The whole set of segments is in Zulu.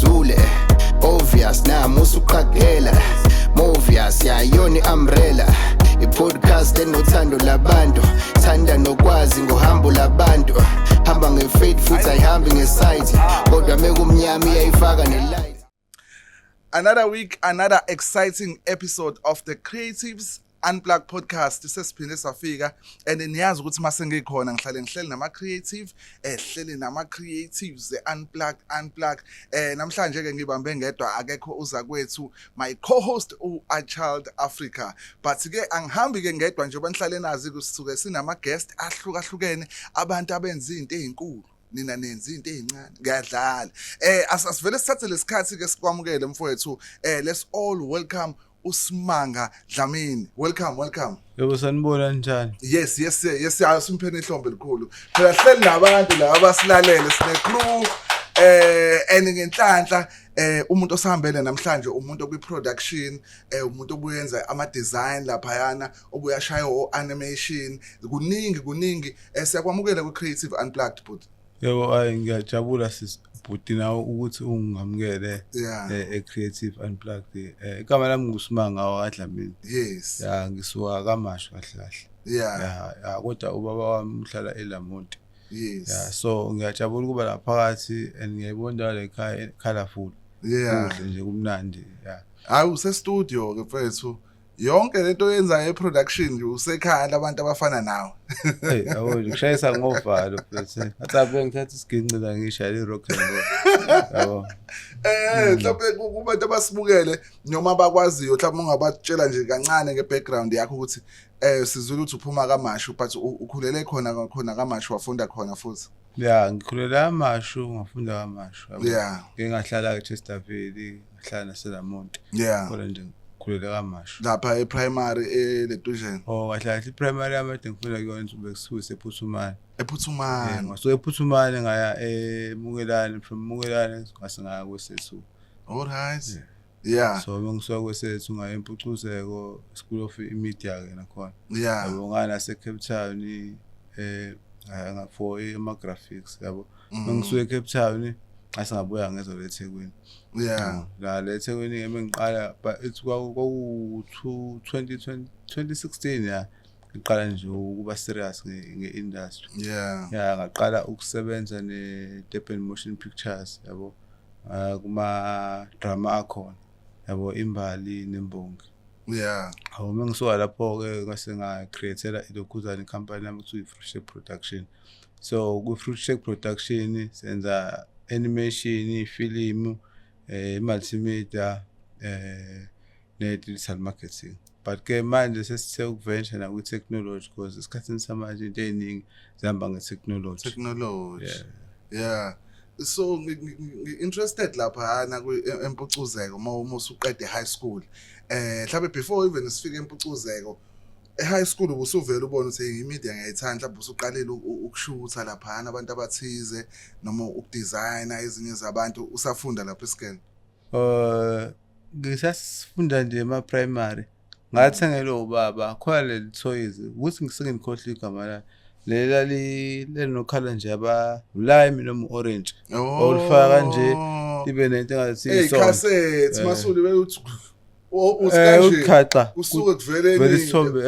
Uzule obvious nami usuqagela movius yayona i-umbrella, i-podcast enothando labantu, thanda nokwazi ngohambo labantu, hamba nge-faith futhi ayihambi nge-sight, kodwa mekumnyama iyayifaka ne-light. Another week, another exciting episode of the Creatives Unplugged podcast. Sesiphinde safika and niyazi ukuthi mase ngikhona ngihlale ngihleli nama creative, hleli nama creatives unplugged unplugged. Namhlanje ke ngibambe ngedwa, akekho uzakwethu, my co-host u Child Africa, but ke angihambi ke ngedwa njengoba nihlale nazi kusisuke sinama guest ahlukahlukene, abantu abenza izinto ezinkulu, nina nenza into ezincane, ngiyadlala. Asivele sithathe lesikhathi ke sikwamukele mfowethu. Let's all welcome uSimanga Dlamini. Welcome, welcome. Yebo, sanibona, njani? Yes, asimpheni ihlombe elikhulu phela. Hleli nabantu la abasilalele, sine crew and ngenhlanhla umuntu osihambele namhlanje umuntu okwi production, umuntu obuyenza ama design laphayana, obuya shaya o animation, kuningi kuningi. Siyakwamukela ku Creative Unplugged, but Yebo, hayi, ngiyajabula sis bhuti nawe ukuthi ungamukele e-Creative Unplugged. Igama lami nguSimanga wakaDlamini. Ya, ngisuka kaMashu kahle kahle. Ya, kodwa ubaba wami uhlala eLamonti. Ya, so ngiyajabula ukuba la phakathi and ngiyayibona la ekhaya colorful. Kuhle nje, kumnandi. Ya. Hayi, use studio ke mfethu. Yonke lento oyenzayo e-production nje usekhaya labantu abafana nawe. Hey, yabo nje kushayisa ngovalo mfethu. Ngathi abe ngithatha isiginci la ngishayela i-rock and roll. Yabo. Mhlawumbe kubantu abasibukele noma abakwaziyo, mhlawumbe ungabatshela nje kancane nge-background yakho ukuthi sizwile ukuthi uphuma kaMashu, but ukhulele khona khona kaMashu, wafunda khona futhi? Ya, ngikhulele kaMashu, ngafunda kaMashu, yabo. Ngike ngahlala eChesterville, ngahlala naseLamonti. Kodwa nje ngikhulele kaMashu. Lapha e-primary eletujeni? Oh, kahle kahle i-primary yami ade ngifunda kuyona nje bekusuke sePhuthumane. EPhuthumane. Ngasuka ePhuthumane ngaya eMukelane, from Mukelane ngase ngaya kwesethu. All right. Yeah. So mengisuka kwesethu ngaya eMpucuzeko School of Media ke nakhona. Yabo, ngaya nase Cape Town ngaya for ama graphics, yabo. Mengisuka eCape Town ngase ngabuya ngezwa leThekwini. La leThekwini ke mengiqala, but it's kwaku 2020 2016, ya, ngiqala nje ukuba serious nge-industry. Ya, ngaqala ukusebenza ne-Durban Motion Pictures, yabo, kuma drama akhona, yabo, Imbali Nembongi. Awu, mengisuka lapho ke ngase nga-create-ela ilokhuzana ikhampani yami kuthiwa i-Fruit Shake Production. So ku-Fruit Shake Production senza animation, ifilimu, multimedia, ne-digital marketing. But ke manje sesithe uku-venture nakwi-technology because esikhathini samanje into ey'ningi zihamba nge-technology. Technology. Yeah. So ngi-interested lapha empucuzeko uma usuqede high school. Mhlawumbe before even sifike empucuzeko, e-high school ubusuvela ubona ukuthi i-media ngiyayithanda, mhlawumbe usuqalile ukushutha laphana abantu abathize noma ukudesigna ezinye zabantu usafunda lapha esikoleni? Ngisasifunda nje ema-primary ngathengelwa ubaba khona leli toys ukuthi ngisuke ngikhohlwe igama layo, lela linokhala nje aba lime noma orange, olifaka kanje libe nento engathi Hey, isonto. Cassette masuli bekuthi uthi kanje ukhaxa kusuke kuvele vele isithombe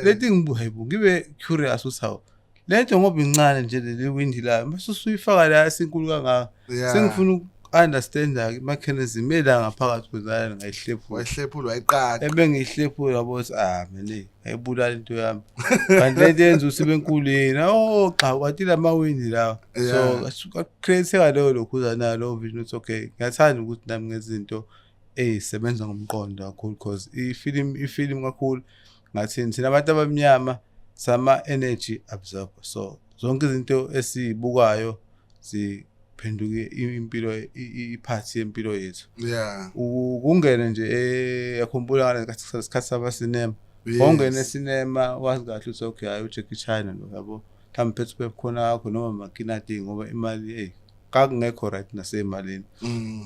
leti ngibuye hayibo, ngibe curious ukuthi hawu, lento ngoba incane nje leli windi layo mase usuyifaka la sinkulu kangaka. Sengifuna uku-understand-a i-mechanism ela ngaphakathi kwenzakala, ngayihlephula. Wayihlephula, wayiqaqa. Ebengiyihlephula, yabo, ukuthi ah mina ayibulala into yami, kanti lento yenza ukuthi ibe nkulu yini? Oh cha, kanti lamawindi lawa. So create-eka leyo lokhuzana leyo vision ukuthi okay, ngiyathanda ukuthi nami ngenza izinto ey'sebenza ngomqondo kakhulu because ifilimu kakhulu ngathini, thina abantu abamnyama sama-energy absorber, so zonke izinto esiyibukayo ziphenduke impilo, iphathi yempilo yethu. Kungene nje yakhumbula ngale sikhathi saba-cinema, wawungena esinema wazi kahle ukuthi okay, hayi, uJackie Chan lo, yabo, mhlawumbe phethe popcorn wakho noma makinati ngoba imali eyi kakungekho right nasemalini.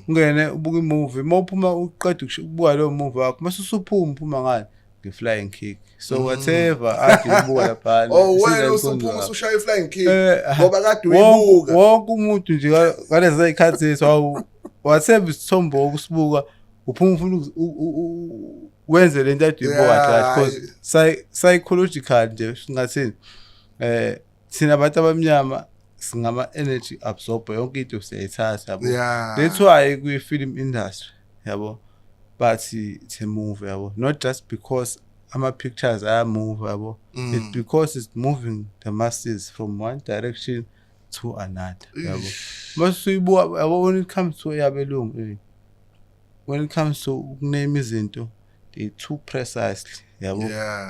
Ungene ubuka i-movie, uma uphuma uqeda ukubuka leyo movie wakho, mase usuphuma uphuma ngani? Nge-flying kick. So whatever ade ubuka laphana. Oh, isila wena inkonzo usuphuma yakho. usushaya i-flying kick ngoba kade wonke uyibuka. Wonke umuntu nje ngalezi zikhathi zethu, hawu. Whatever isithombe okusibuka uphuma ufuna wenze lento ade uyibuka kahle kahle, because psychological nje singathini, thina abantu abamnyama singama energy absorber, yonke into siyayithatha, yabo. That's why kwi film industry, yabo, bathi it's a movie, yabo, not just because ama pictures aya-move, yabo. It's because it's moving the masses from one direction to another, yabo. Masuyibuka, yabo, when it comes to yabelungu, when it comes to ukuname izinto, they too precisely, yabo.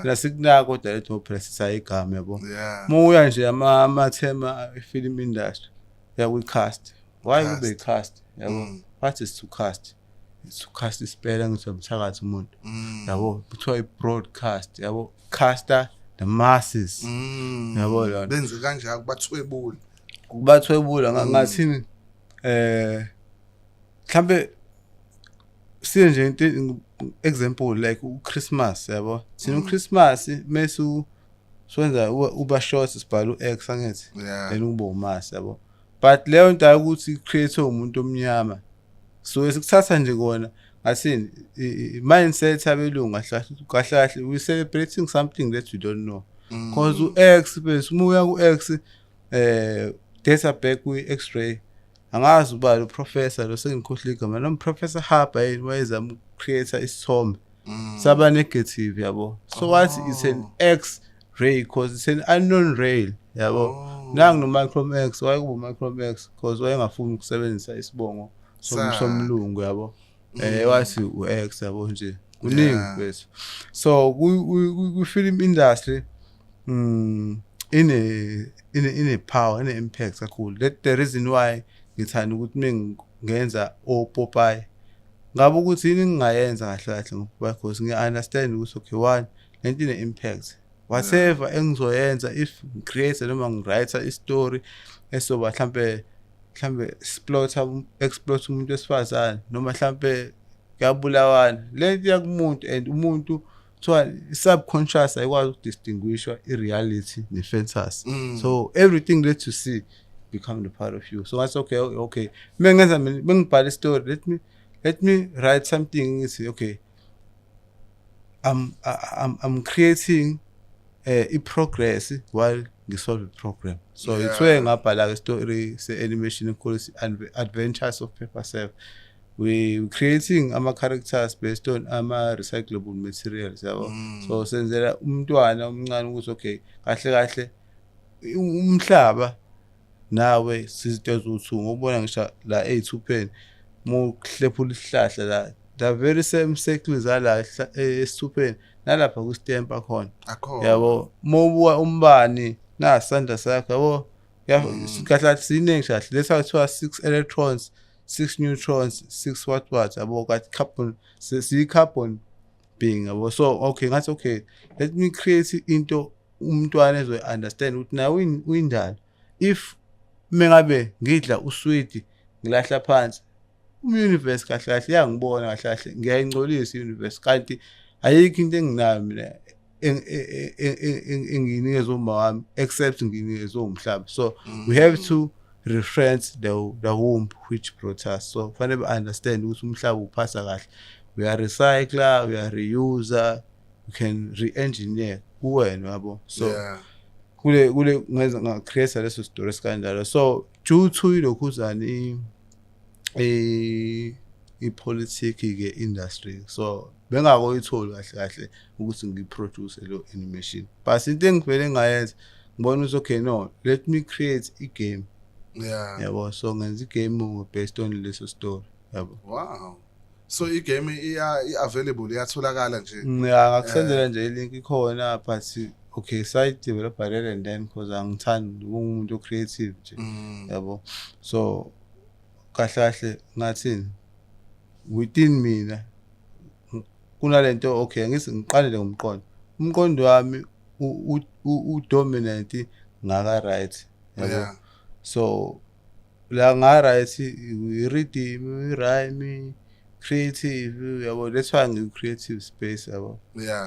Thina sikunaka kodwa letho precise igama, yabo. Uma uya nje amathema film industry, ya kwi-cast, why Cast. kube i-cast, yabo? What is to cast? It's to cast isipela, ngithi umthakathi umuntu, yabo. Kuthiwa i-broadcast, yabo, caster the masses, yabo lona. Benze kanjalo, bathwebule. Kubathwebula. Ngathini, mhlambe siye nje into example like uChristmas, yabo. Thina uChristmas mesu swenza uba short, sibhala uX, angithi? Then ube uMas, yabo. But leyo nto ukuthi create umuntu omnyama, so sikuthatha nje kona, ngathini, mindset abelungu kahle kahle kahle, we celebrating something that we don't know, because u-X bese uma uya ku-X, data back kwi-X-ray, angazi uba lo professor lo, sengikhohlwe igama, noma Professor Harper yini, wayezama uku-create isithombe saba negative, yabo. So wathi it's an X ray because it's an unknown ray, yabo. Nangu no Malcolm X, wayekuba Malcolm X because wayengafuni ukusebenzisa isibongo somlungu, yabo. Wathi u-X, yabo nje, kuningi bese so ku film industry ine power, ine impact kakhulu. That the reason why ngithanda ukuthi mengenza opopayi, ngabe ukuthi yini engingayenza kahle kahle ngopopayi, because ngiya-understand ukuthi okay, one, lento ine impact whatever engizoyenza, if ngi-create noma ngi-write i-story esoba mhlambe exploit umuntu wesifazane, noma mhlambe kuyabulawana, lento iyakumuntu, and umuntu kuthiwa i-subconscious ayikwazi ukudistinguishwa i-reality ne-fantasy. So everything that you see become the part of you. So ngathi okay, mengenza mina, bengibhala i-story, let me write something ngithi okay, I'm creating i-progress while ngisolve i-problem. So it's where ngabhala story se-animation enkulu, Adventures of Paper Self. We creating ama-characters based on ama-recyclable materials, yabo. So senzela umntwana omncane ukuthi okay, kahle kahle umhlaba nawe sizinto eziwu-two, ngokubona ngisho la ey'thupheni, uma uhlephula isihlahla la, the very same circles ala esithupheni nalapha kwistemp akhona. Akhona. Yabo, uma ubuka umbani nasandla sakho, yabo. Kahle kahle siningi kahle, letha kuthiwa six electrons, six neutrons, six what, yabo, kathi carbon, siyi-carbon being, yabo. So okay, ngathi okay, let me create into umntwana ezoyi-understand ukuthi nawe uyindalo. If mengabe ngidla uswidi ngilahla phansi, universe kahle kahle iyangibona, kahle kahle ngiyayingcolisa i-universe, kanti ayikho into enginayo mina engiyinikezwe uma wami except nginikezwe umhlaba. So we have to reference the womb which brought us. So kufanele be-understand ukuthi umhlaba uphasa kahle, we are recycler, we are reuser, we can re-engineer kuwena, yabo. So kule ngenza nga-create leso story esikanjalo. So due to ilokhuzana i-politics ke industry, so bengakoyitholi kahle kahle ukuthi ngiproduce lo animation, but into engivele ngayenza, ngibona ukuthi okay, no, let me create i-game, yabo. So ngenza i-game based on leso story, yabo. Wow, so i-game iya i-available, iyatholakala nje? Ya, ngakusendela nje i-link, ikhona, but okay, sayi-developa there and then because angithandi umuntu o-creative nje, yabo. So kahle kahle ngathini, within mina kunalento, okay, ngithi ngiqalele ngomqondo, umqondo wami u-dominant ngaka right, yabo. So la nga right i-rhythm, i-rhyme, creative, yabo. That's why ngiku-creative space, yabo.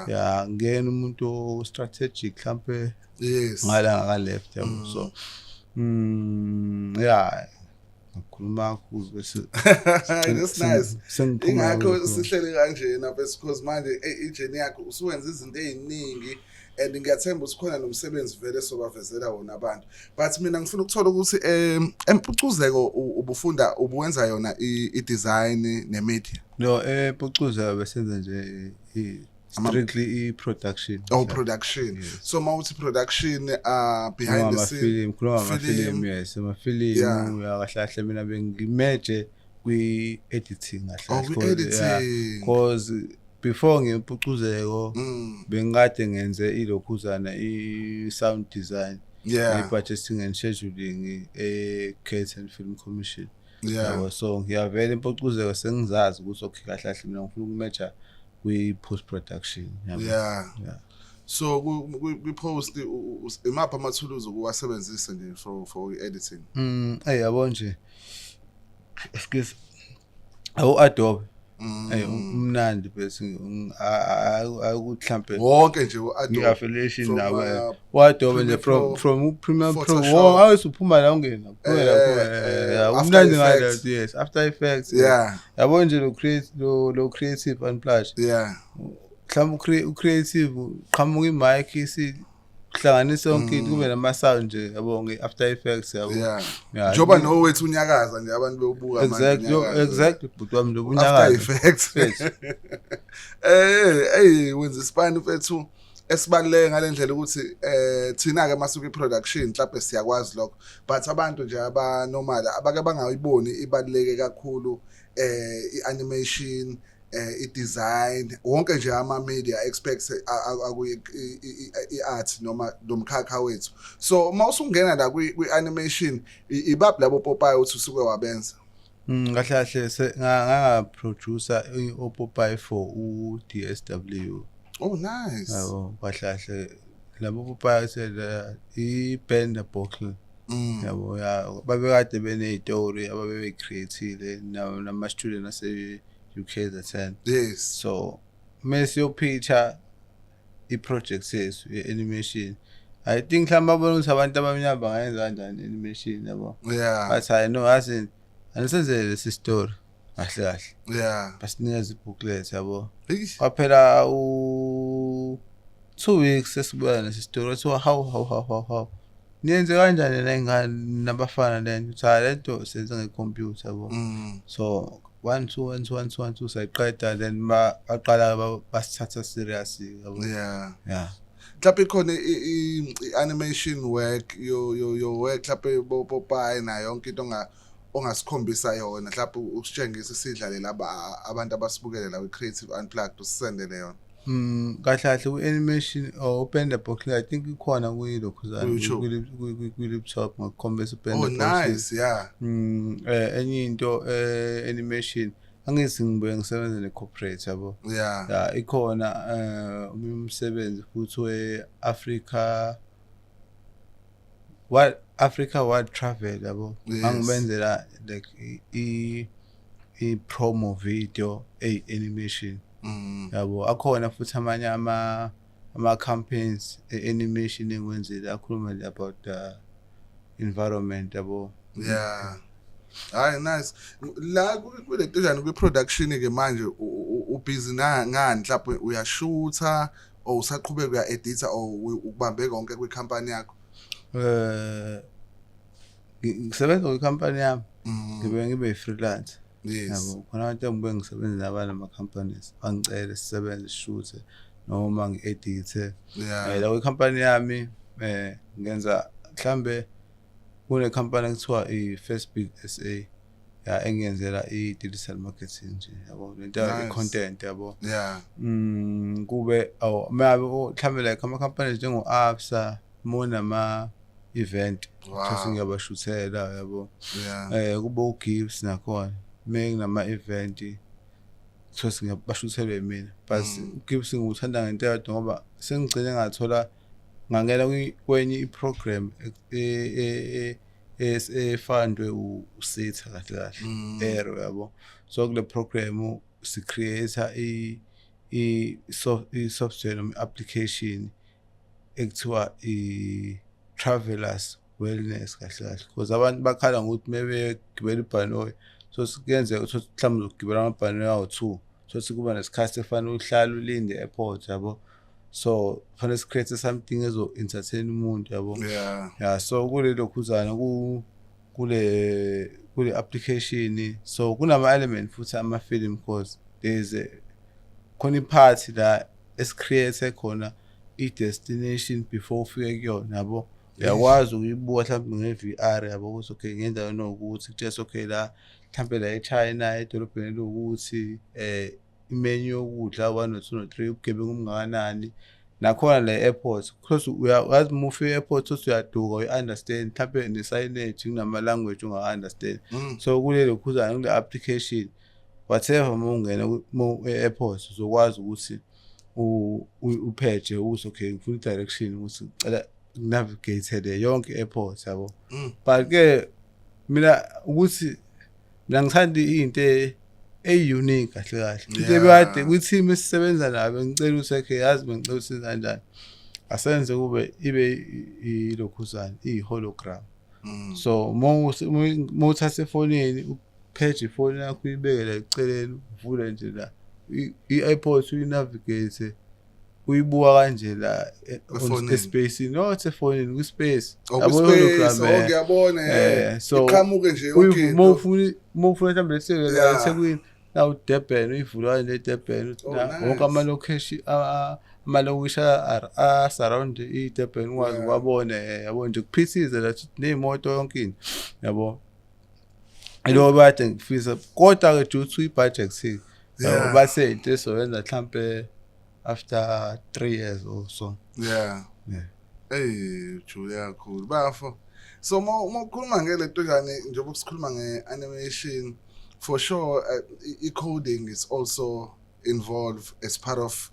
Ya, ngena umuntu strategic mhlampe ngala ngaka left, yabo. So yeah. Ngakhuluma kakhulu bese That's nice. Sengiphuma Ingakho kulokho. sihleli kanjena because manje i-journey yakho usuwenza izinto ey'ningi and ngiyathemba ukuthi khona nomsebenzi vele sobavezela wona abantu, but mina ngifuna ukuthola ukuthi empucuzeko ubufunda, ubuwenza yona i-design ne-media? No, empucuzeko besenza nje strictly i-production. Oh, production. Yes. So uma uthi production, behind the scene? Amafilimu, khuluma Film. ngamafilimu, yes, amafilimu. Ya, kahle kahle mina bengimeje kwi-editing kahle Oh, kahle. kwi-editing. Cause before ngempucuzeko bengikade ngenze ilokhuzana, i-sound design, i-budgeting and scheduling e-Cape Film Commission. Yabo, so ngiyavela impucuzeko sengizazi ukuthi okay, kahle kahle mina ngifuna ukumeja kwi-post production, yabo. Yeah. So kwi-post imaphi amathuluzi ukuwasebenzisa nje for i-editing? Hey, yabo nje. Excuse. Awu, Adobe. Hey, umnandi bese akuthi mhlambe Wonke nje u-Adobe. Ngi-affiliation From, nawe. U-Adobe nje Premiere from Pro, from u-Premiere Pro. Photoshop. Wo, awusuphuma la ungena. Phuma la phuma. After Umnandi ngalo, Effects. yes, After Effects. Yabo nje lo creative unplugged. Mhlawumbe u-creative qhamuka i-mic isihlanganise yonke into kube nama sound nje, yabo, nge-After Effects, yabo. Yeah. Njengoba nowethu unyakaza nje, abantu bewubuka manje Exactly, unyakaza. exactly, bhuti wami, lo After unyakaza. Effects. Yes. Hey, wenza isipani mfethu esibaluleke ngalendlela ukuthi thina ke masuka i-production mhlawumbe siyakwazi lokho, but abantu nje abanormal abake bangayiboni ibaluleke kakhulu i-animation, i-design, wonke nje ama-media experts i-art noma lo mkhakha wethu. So uma usungena la kwi-animation, ibaphi labo popayi uthi usuke wabenza? Kahle kahle nganga producer opopayi for u DSW. Oh, nice. Yabo, kahle kahle labo popayi sela i-Bender Bottle. Yabo, ya, babekade beneyitori ababeyi-create-ile nama-student ase UKZN. So mase yopitcha i-project yethu ye-animation, I think mhlawumbe babona ukuthi abantu abamnyama bangayenza kanjani i-animation, yabo. But I know, yazi, anisenzele lesi story kahle kahle. Basinikeza i-booklet, yabo. Eish. Kwaphela u 2 weeks sesibuya nesi story, kuthiwa, "Hawu, hawu, hawu, hawu, hawu, niyenze kanjani le ngane nabafana le nto?" Cha, le nto senze ngekhompyutha, yabo. So 1 2 1 2 1 2 1 2 sayiqeda, then baqala basithatha serious, yabo. Yeah. Mhlawumbe ikhona i-animation work, your work, mhlawumbe bopopayi nayo yonke into ongasikhombisa yona, mhlawumbe usitshengise sidlale laba abantu abasibukele la kwi-Creative Unplugged, usisendele yona? Kahle kahle ku-animation or uPenda Bottle, I think ikhona kuyilokhuzana Ku-YouTube. kwi-laptop, ngakukhombisa uPenda Oh, Bottle. nice, yeah. Enye into, animation, angithi ngibuye ngisebenze ne-corporate, yabo. Ya, ikhona omunye umsebenzi futhi we-Africa what Africa World Travel, yabo. Ngangibenzela like i promo video eyi animation, yabo. Akhona futhi amanye ama campaigns e-animation engiwenzile akhuluma nje about the environment, yabo. Yeah, hayi, nice. La kule nto kwi-production ke manje ubusy na ngani? Mhlawumbe uyashutha or usaqhubeka uya-editha or ukubambe konke kwikhampani yakho? Ngisebenza kwikhampani yami, ngibe i-freelance. Yabo, khona abantu engibuye ngisebenze nabanye ama-companies, bangicele sisebenze, sishuthe noma ngi-edithe. La kwikhampani yami ngenza mhlambe kune company ekuthiwa i-First Big SA, ya, engiyenzela i-digital marketing nje, yabo, lento i-content, yabo. Kube aw mabe mhlambe like ama companies njengo Absa monama event ngiyabashuthela, yabo. Kube uGibbs nakhona menginama event thosi ngiyabashuthelwe mina, but uGibbs ngiwuthanda ngento eyodwa ngoba sengigcine ngathola ngangena kwenye i-program efundwe uSETA kahle kahle, Aero, yabo. So kule program si-create i software noma i-application ekuthiwa i-travelers. wellness kahle kahle, because abantu bakhala ngokuthi mebegibela ibhanoyi, so kuyenzeka ukuthi mhlawumbe uzogibela amabhanoyi awu-2, so kuba nesikhathi efanele uhlale ulinde e-airport, yabo. So kufanele si-create something ezo-entertain umuntu, yabo. Yeah, so kule lokhuzana ku kule kule application, so kunama element futhi ama-film, cause there's a khona i-part la esi-create khona i-destination before ufike kuyona, yabo. Uyakwazi ukuyibuka mhlawumbe nge-VR, yabo, ukuthi okay, ngendaweni ewukuthi kutshese, okay, la mhlampe la e-China, edolobheni eliwukuthi, i-menu yokudla 1 no 2 no 3, ubugebengu obungakanani nakhona la e-airport, because uyazi uma ufika e-airport uthi uyaduka, uyi-understand mhlampe ne-signage kunama-language unga-understand. So kule lokhuzana, kule application, whatever, uma ungena e-airport uzokwazi ukuthi upheje ukuthi okay, ngifuna i-direction, ukuthi ngicela navigate le yonke i-airport, yabo. But ke mina, ukuthi mina ngithanda into eyi-unique kahle kahle, into ebekade kwi-team esisebenza nayo, ngicela ukuthi okay, yazi, bengicela ukuthi kanjani, asenze kube ibe ilokhuzana, iyi-hologram. So uma uthatha efonini, upheje ifoni yakho, uyibeke la eceleni, uvule nje la i-airport, uyi-navigate, uyibuka kanje la Efonini. e-space, not efonini, kwi-space. Oh, Yabo, kwi-space, hologram, oh, ngiyabona, so iqhamuke nje yonke uma into. ufuna mhlawumbe lese la eThekwini, na uDurban, uyivula kanje eDurban, uthi Oh, na nice. wonke ama-location, amalokishi a-surround iDurban, ukwazi ukuwabona, yabo nje, kuphithize la ney'moto, yonke into, yabo. Ilo kade ngifisa, kodwa-ke due to i-budget, yabo, bathe into esoyenza mhlampe after 3 years or so. Yeah. Ey, ujule kakhulu bafo. So uma ukhuluma ngelento njani, njengoba sikhuluma nge-animation, for sure i-coding is also involved as part of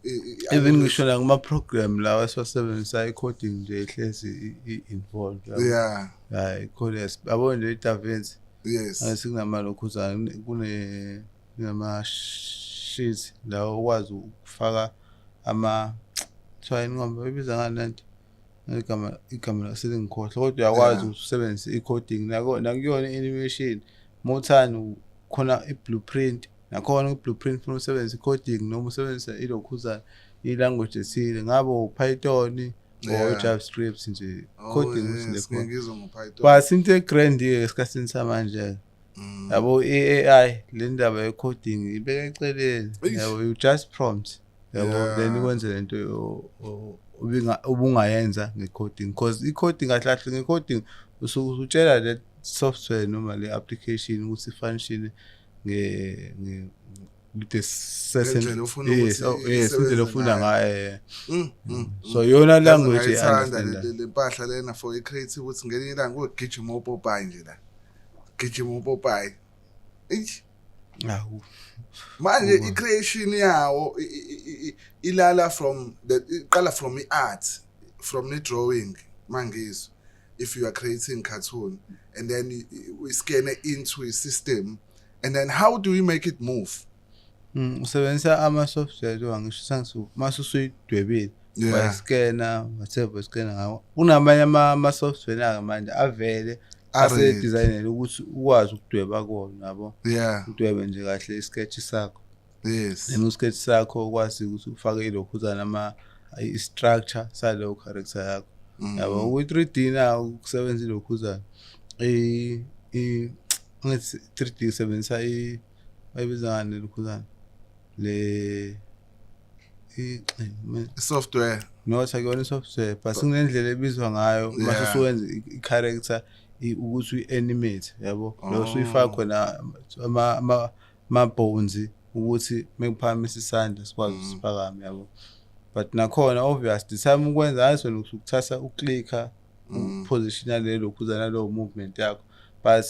Even animation. ngisho nakuma-program lawa esiwasebenzisayo, i-coding nje ihlezi i-involved, yabo. Yeah, i-coding, yabo nje i-DaVinci, sekunamalokhuzana, kunama-sheet la okwazi ukufaka ama, kuthiwa yini, ngoma ibiza ngani lento, igama selingikhohlwa, kodwa uyakwazi ukuthi usebenzise i-coding nako nakuyona i-animation. Uma uthanda khona i-blueprint, nakhona i-blueprint funa usebenzise i-coding noma usebenzise ilokhuzana, i-language ethile, ngabe u-Python or i-JavaScript nje, coding ukuthi lekhona. Ngizwe ngo-Python. But into e-grand-ke esikhathini samanje, yabo, i-AI, le ndaba ye-coding ibeka eceleni. Eish. Yabo, you just prompt, yabo, then ikwenze lento obungayenza nge-coding, because i-coding kahle kahle, nge-coding usuke usutshela le software noma le application ukuthi i-function nge with a certain Ngendlela ofuna yes, ukuthi oh, yes, indlela isebenze ofuna ngayo. ngayo. So yona Yazi language ngayithanda e-understand. le mpahla lena for i-creative, ukuthi ngelinye ilanga kuyogijima upopayi nje la, gijima upopayi. Eish. Awu. Manje i-creation yawo ilala from the, iqala from i-art, from the drawing mangizwe, if you are creating cartoon and then we scan it into a system, and then how do you make it move? Usebenzisa ama-software lo, ngisho sangisu mase usuyidwebile, wayiskena, whatever uskena ngawo, kunamanye ama-software naka manje avele A-ready. ase-designele ukuthi ukwazi ukudweba kuwona, yabo, udwebe nje kahle i-sketch sakho, then u-sketch sakho ukwazi ukuthi ufake ilokhuzana, ama i-structure saleyo character yakho, yabo. Kwi-3D na ukusebenza ilokhuzana, i ngithi 3D usebenzisa i, bayibiza ngani lokhuzana le, i Software. Not akuyona i-software, but kunendlela ebizwa ngayo mase usuwenza i-character, ukuthi uyi-animate, yabo, lo usuyifaka khona ama-bones ukuthi mekuphakamisa isandla sikwazi ukuthi siphakame, yabo. But nakhona obvious, the time ukwenza ngaso ukuthatha uklikha, upositiona lelo khuzana nalowo movement yakho, but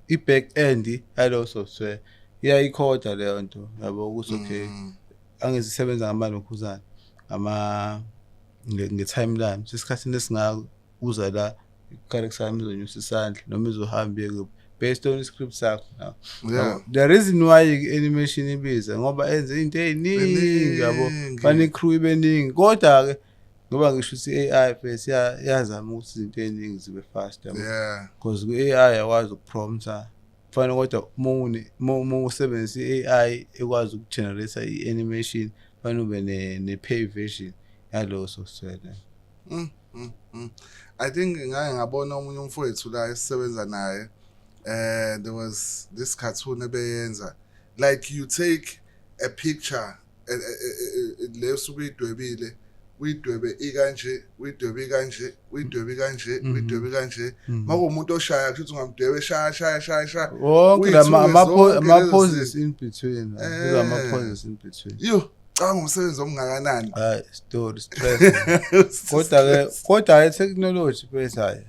i-back end yalowo software iyayikhoda leyo nto, yabo, ukuthi okay, angizisebenza ngamalokhuzana, ama nge-timeline, sesikhathini esingaka uza la, i-character yami izonyusa isandla noma izohamba iye kuphi based on i-script sakho now. The reason why i-animation ibiza ngoba enze into ey'ningi, yabo. Eningi. Fanele i-crew ibe ningi, kodwa-ke Ngoba ngisho ukuthi i-AI first iyazama ukuthi izinto ey'ningi zibe fast, yabo. Because ku-AI akwazi ukuprompta kufanele, kodwa uma usebenzisa i-AI ekwazi ukugenerate i-animation, kufanele ube ne-pay version yalowo software leyo. I think ngake ngabona omunye umfowethu la esisebenza naye, there was this cartoon ebeyenza, like you take a picture le usuke uyidwebile, uyidwebe ikanje, uyidwebe ikanje, uyidwebe ikanje, uyidwebe kanje. Makuwumuntu oshaya, kusho ukuthi ungamdwebe shaya shaya shaya shaya. Wonke Uyithuke zonke ama-poses lezi in between. Ama-poses in between. Yo, cabanga umsebenzi omngakanani. Hayi, story stress, kodwa-ke kodwa i-technology mfethu, hayi,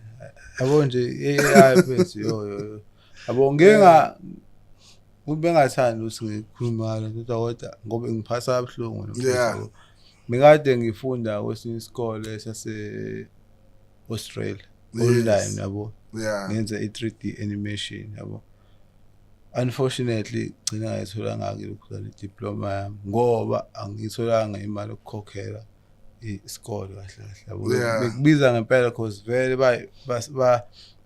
yabo nje i-AI mfethu, yo yo yo, yabo, ngike bengathandi ukuthi ngikhulume ngalo, kodwa ngoba ngiphatha kabuhlungu lo mfethu, yabo. Bekade ngifunda kwesinye isikole sase Australia online, yabo, ngenza i-3D animation, yabo. Unfortunately gcina ngayitholanga-ke lokhu diploma yami ngoba angiyitholanga imali yokukhokhela isikole kahle kahle, yabo. Bekubiza ngempela cause vele ba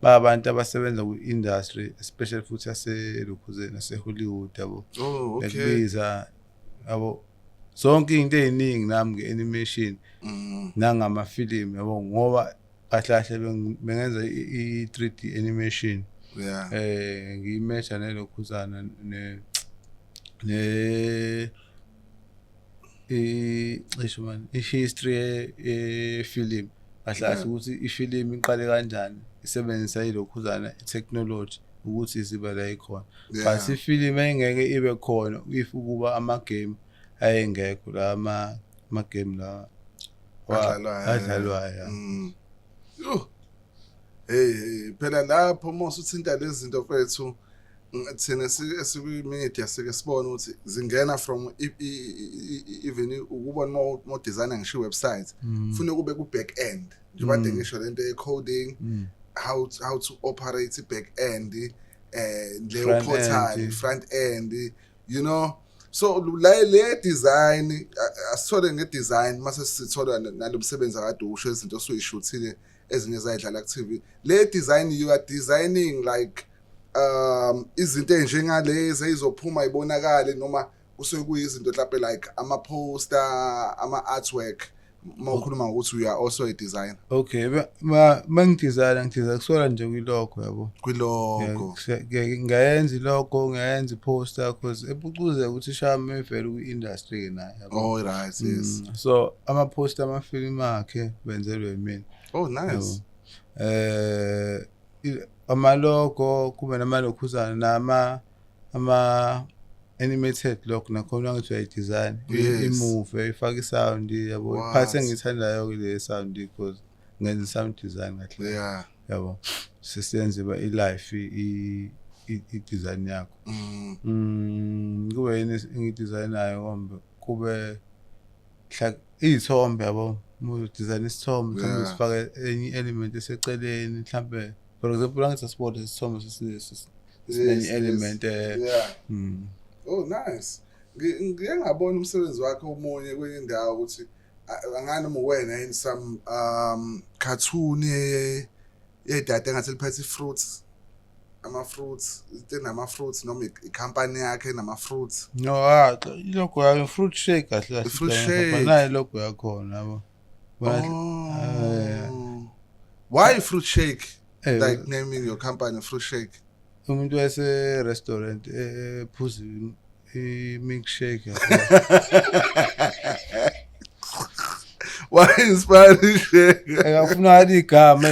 abantu abasebenza kwi-industry, especially futhi yaselokhuzeni, yase-Hollywood, yabo. Bekubiza, yabo, zonke izinto ey'ningi nami nge-animation nangamafilimu, yabo, ngoba kahle kahle bengenza i-3D animation, ngiyimeasure nelokhuzana ne cishe man i-history ye-film kahle kahle, ukuthi ifilimu iqale kanjani isebenzisa ilokhuzana i-technology ukuthi zibe la ikhona. But ifilimu ayingeke ibe khona if ukuba ama-game ayengekho la, ama-game la adlalwayo. Adlalwayo, ya. Yuh. Hey hey, phela lapho mose uthinta lezi zinto mfethu, thina esikwi-media sike sibone ukuthi zingena from even ukuba mo designer ngisho i-website, funa kube ku back end, njengoba kade ngisho lento ye-coding, how to operate i-back end, leyo front portal end. Front end. So la le design, asithole nge-design mase sithola nalomsebenzi akade usho, izinto osuyishuthile ezinye zayidlala ku TV. Le design you are designing, like izinto ezinjengalezi ezizophuma ibonakale, noma kusuke kuyizinto mhlawumbe like ama poster, ama artwork, mawukhuluma ngokuthi you are also a designer? Okay, ma mangidesigna, ngidesigna kusola nje kwilogo, yabo. Kwilogo. Ngiyayenza ilogo, ngiyayenza iposter, cause epucuze ukuthi ishame ivele kwi-industry nayo, yabo. Oh right, yes. So ama-poster amafilimu akhe benzelwe yimina. Oh nice. Amalogo kube namalokhuzana nama ama animated logo nakhona ngithi uyayidesign imove, ifake isound, yabo. What? Iphathi engiyithandayo ke le sound because ngenza sound design kahle, yabo, sesiyenza iba i-life i-design yakho. Kube yini engiyidesignayo kombe kube iy'thombe, yabo, uma uzodesign isithombe mhlawumbe usifake enye i-element eseceleni mhlawumbe, for example, angithi asibone isithombe esinenye element. Oh nice. Ngike ngabona umsebenzi wakhe omunye kwenye indawo ukuthi angani noma uwena yini, some cartoon yedata engathi liphethe fruits, ama fruits, into enama fruits, noma ikhampani yakhe enama fruits. No, ah, ilogo yayo fruit shake kahle kahle. I-fruit igama shake. lakhona. Nayo ilogo yakhona, yabo. Bona. Oh. Why fruit shake? Like naming your company fruit shake. Umuntu wase restaurant ephuza i-milkshake, yabo. Why inspired shake? Engafuna igama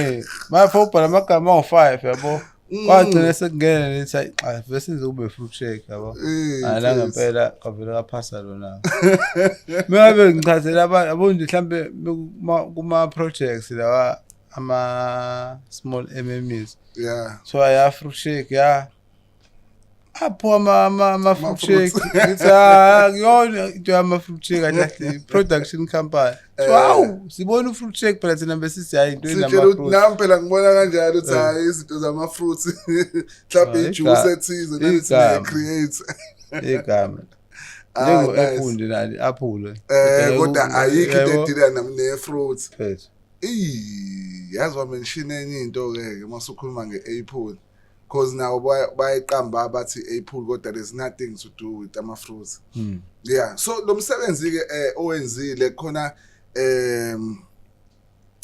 manje ubhala amagama awu-5, yabo. Kwagcina sekungena nethi, hayi cha, vese senze kube fruit shake, yabo. Hayi la ngempela kwavele kwaphasa lona. Mengabe ngichazela abantu, yabo nje, mhlambe kuma projects lawa ama small MMEs, so ya fruit shake ya apho ama fruit Ama-fruits. shake, ngithi ah, kuyona into yama fruit shake kahle kahle production company, so hawu, sibona u-fruit shake phela thina besithi hayi into Sitshela ukuthi enama-fruits. Nami phela ngibona kanjalo ukuthi hayi, izinto zama-fruits mhlawumbe Ah, ijuice ethize nanithi igama. niyayi-create. Igama. Ah, Njengo nice. apple nje nali apple. Kodwa ayikho into Yabo. edila ne-fruit. Phethu. Eyi, yazi wamention enye into ke ke masukhuluma nge-apple. Cause nawo bayayiqamba bathi apple, kodwa there's nothing to do with ama fruits. Yeah, so lo msebenzi ke owenzile khona